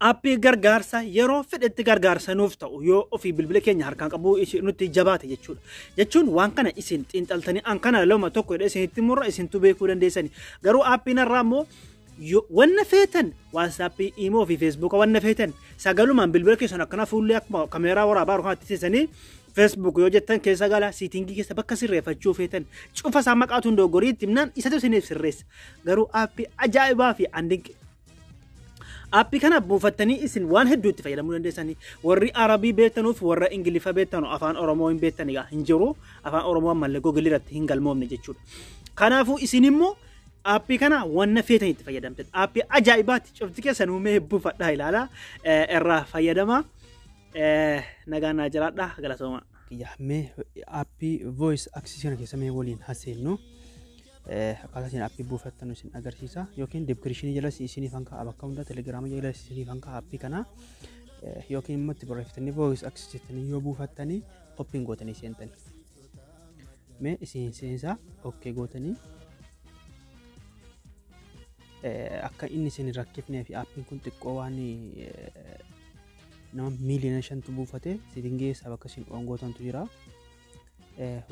Aappii gargaarsa yeroo fedhetti gargaarsa nuuf ta'u yoo ofii bilbila keenya harkaan qabuu nutti jabaate jechuudha. Jechuun waan kana isin xiinxaltanii an kana lama tokko jedhee isinitti murra isintu beekuu dandeessani. Garuu aappiin irraa immoo wanna feetan WhatsAppii, Imo fi Facebooka wanna feetan sagalumaan bilbila keessan akkana fuullee akkuma kameeraa waraabaa yookaan itti seensanii Facebook yoo jettan keessa gala siitingii keessa bakka sirreeffachuu feetan cufa isaa maqaatu hin doggorii itti himnaan isatu isiniif sirreessa. Garuu aappii ajaa'ibaa fi andinqe. Aappii kana buufattanii isin waan hedduu itti fayyadamuu dandeessanii. Warri Arabii beektanuuf warra Ingiliffa beektanu afaan Oromoo hin beektan egaa hin jiru. Afaan Oromoo ammallee Google irratti hin galmoomne jechuudha. Kanaafuu isin immoo aappii kana wanna feetan itti fayyadamtan. Aappii ajaa'ibaati. Cufti keessan uumee buufadhaa ilaalaa irraa fayyadamaa. Nagaan naa jiraadhaa galatoomaa. Mee aappii voice access kana keessa mee waliin haseennu. Akkaataa isin aappii buufattan isin agarsiisa yookiin diskiripshinii jala isiniif hanka bakka hunda telegiraama jala isiniif hanka aappii kana yookiin immoo itti barreeffatanii voice access jettanii yoo buufattanii open gootanii seentanii. Mee isin seensaa okay gootanii akka inni isin hin rakkifnee fi aappiin kun xiqqoo waan nama miiliyoona 5tu buufate sitingii keessaa bakka isin on gootantu jira.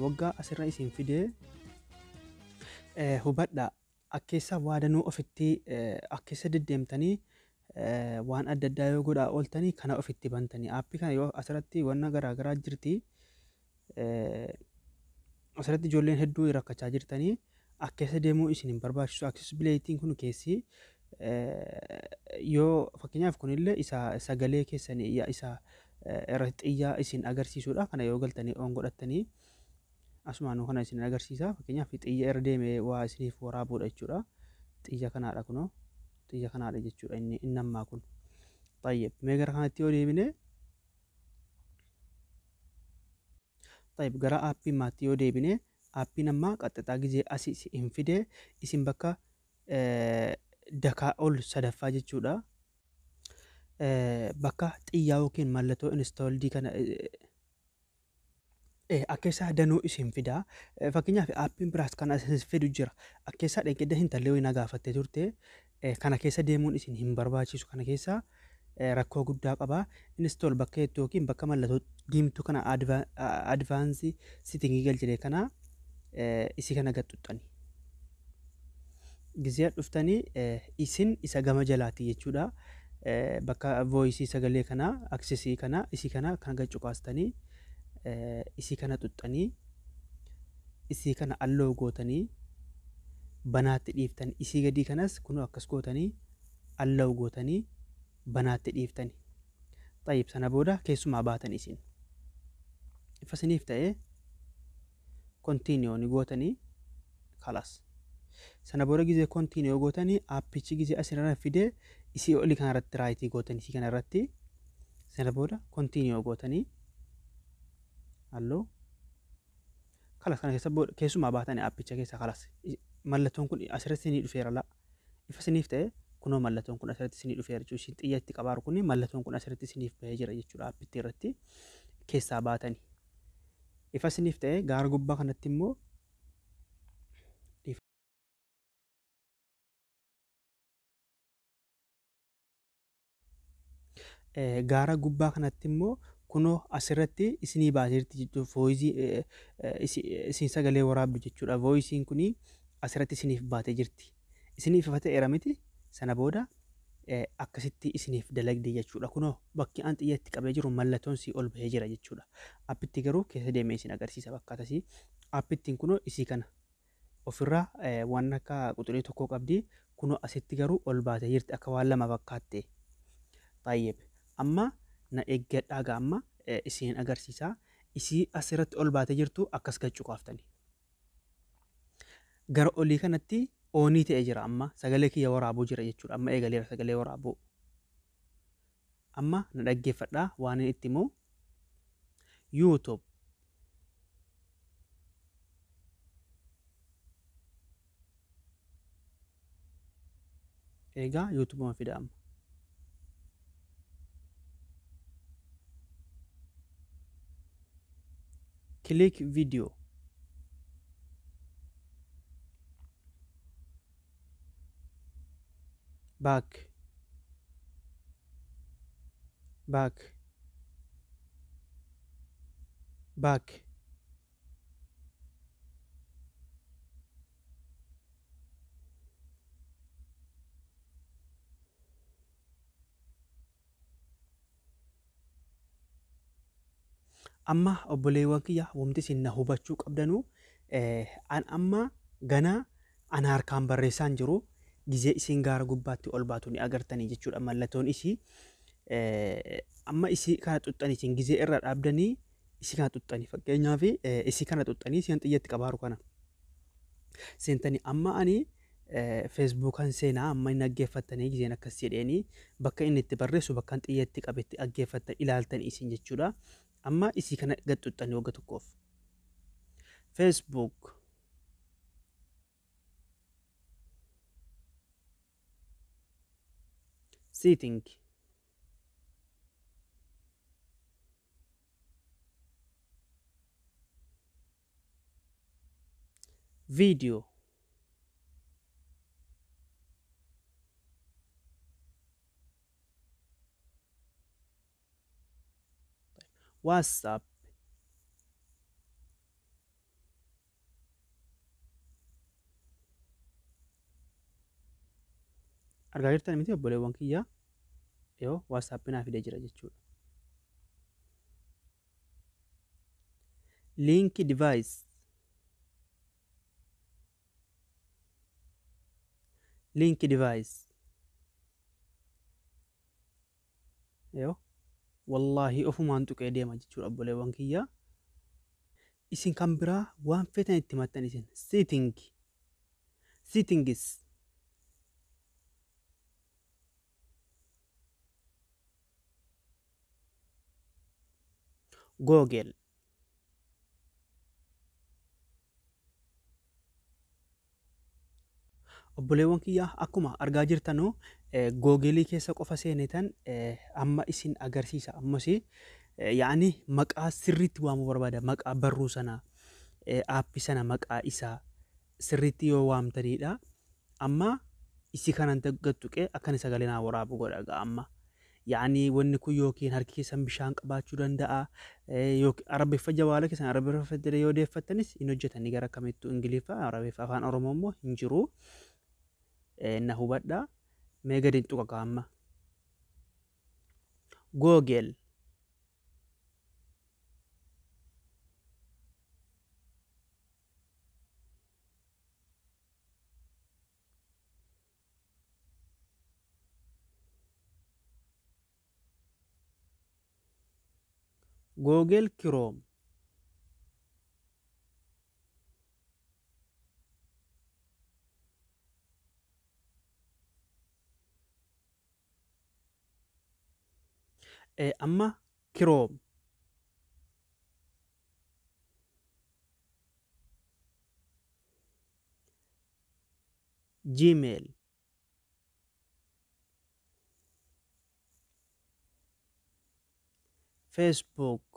Waggaa asirra isin fidee hubadhaa akkeessa waadanuu ofitti akkeessa deddeemtanii waan adda addaa yoo godhaa ooltanii kana ofitti bantanii aappii kana yoo asirratti wanna garaa garaa jirti asirratti ijoolleen hedduu rakkachaa jirtanii akkeessa deemuu isin hin barbaachisu. Accessibility'n kun keessi yoo fakkeenyaaf kunillee isa sagalee keessanii isa irratti xiyyaa isin agarsiisudha. Kana yoo galtanii on godhattanii asumaanuu kana isin agarsiisa. Fakkeenyaaf xiyya irra deemee waa isiniif waraabuudha jechuudha. Xiyya kanaadha kunoo. Xiyya kanaadha jechuudha inni ammaa kun. Tayyib mee gara kanatti yoo deebine tayyib gara aappii maatti yoo deebine aappiin ammaa qaxxaxaa gizee asii hin fide isin bakka dakaa ol sadaffaa jechuudha. Bakka xiyyaa yookiin mallattoo installed kana akka isaa danuu isin fida. Fakkeenyaaf aappiin biraas kan as fidu jira. Akka isaa dheengadda hin tallee wayii na gaafattee turte. Kana keessa deemuun isin hin barbaachisu. Kana keessa rakkoo guddaa qaba. Install bakka jettu yookiin bakka mallattoo diimtuu kana advance setting galchine kana isii kana gad xuxxani. Gizee dhuftanii isin isa gama jalaati jechuudha. Bakka voice sagalee kana access kana isii kana kan gad cuqaastanii isii kana xuxxanii isii kana alloo gootanii banaatti dhiiftanii isii gadii kanas kunoo akkas gootanii alloo gootanii banaatti dhiiftanii. Tayyib sana booda keessumaa baatan isin. Ifa isiniif ta'ee continue ni gootanii kalas. Sana booda gizee continue gootanii aappichi gizee asirra fidee isii olii kanarratti raayitii gootanii isii kanarratti sana booda continue gootanii halluu kalas kana keessa keessumaa baatanii aappicha keessa kalas. Mallattoon kun asirratti isinii dhufeera laa. Ifa isiniif ta'e kunoo mallattoon kun asirratti isinii dhufeera jechuudha. Isin xiyya itti qabaaru kun mallattoon kun asirratti isiniif bahee jira jechuudha aappitti irratti keessaa baatanii. Ifa isiniif ta'e gaara gubbaa kanatti immoo gaara gubbaa kanatti immoo kunoo asirratti isinii baaseerti jechuudha. Voisii isin sagalee waraabdu jechuudha. Voisiin kuni asirratti isiniif baatee jirti. Isiniif ifa ta'eera miti sana booda akkasitti isiniif dalagde jechuudha. Kunoo bakki an xiyya itti qabee jiru mallattoon sii ol bahee jira jechuudha. Aappitti garuu keessa deemee isin agarsiisa bakka tasii. Aappittiin kunoo isii kana ofirraa waan akka quxurii tokkoo qabdi. Kunoo asitti garuu ol baatee jirti akka waan lama fakkaatte. Tayyib amma na eeggadhaa gaa amma isin agarsiisa. Isii asirratti ol baatee jirtu akkas gad cuqaaftani. Gara olii kanatti oonii ta'ee jira amma sagalee kiyya waraabuu jira jechuudha. Amma eegaleera sagalee waraabuu. Amma na dhaggeeffadhaa waan inni itti himu. YouTube. Egaa YouTubeuma fida amma. Click video. Back. Back. Back. Amma obboleewwan kiyya, wanti isin na hubachuu qabdanuu, an amma ganaa ana harkaan barreessaan jiru. Gizee isin gaara gubbaatti ol baatu ni agartanii jechuudha mallattoon isii. Amma isii kana xuxxanii, isin gizee irra dhaabdanii isii kana xuxxanii, fakkeenyaaf isii kana xuxxanii isin xiyyatti qabaaru kana seentanii, amma ani Feesbuukan seenaa. Amma inni dhaggeeffattanii gizeen akkas jedheeni bakka inni itti barreessu, bakka xiyyatti qabetti dhaggeeffattan ilaaltanii isin jechuudha. Amma isii kana gad xuxxanii wagga tokkoof. Facebook. Setting. Video. WhatsApp. Argaa jirtan miti obboleewwan kiyya? Yoo WhatsApp naa fidee jira jechuudha. Link device. Link device. Yoo wallaahi ofumaan tuqee deema jechuudha obboleewwan kiyya. Isin kan biraa waan feetan itti maxxan isin. Setting. Settings. Google. Obboleewwan kiyya, akkuma argaa jirtanu Googilii keessa qofa seenetan amma isin agarsiisa. Ammas yaani maqaa sirriitti waamuu barbaada. Maqaa barruu sana, aappii sana, maqaa isaa sirriitti yoo waamtanidha. Amma isi kanan tuqee akka inni sagalee naa waraabu godha gaa amma. Yaani wanni kun yookiin harki keessan bishaan qabaachuu danda'a. Yookiin Arabiffa jawaala keessan Arabiffa yoo deeffattanis hin hojjetanii gara kamittuu Ingiliffa, Arabiffa, Afaan Oromoo immoo hin jiru. Na hubadha. Mee gadi tuqa amma. Google. Google Chrome. Amma Chrome. Gmail. Facebook.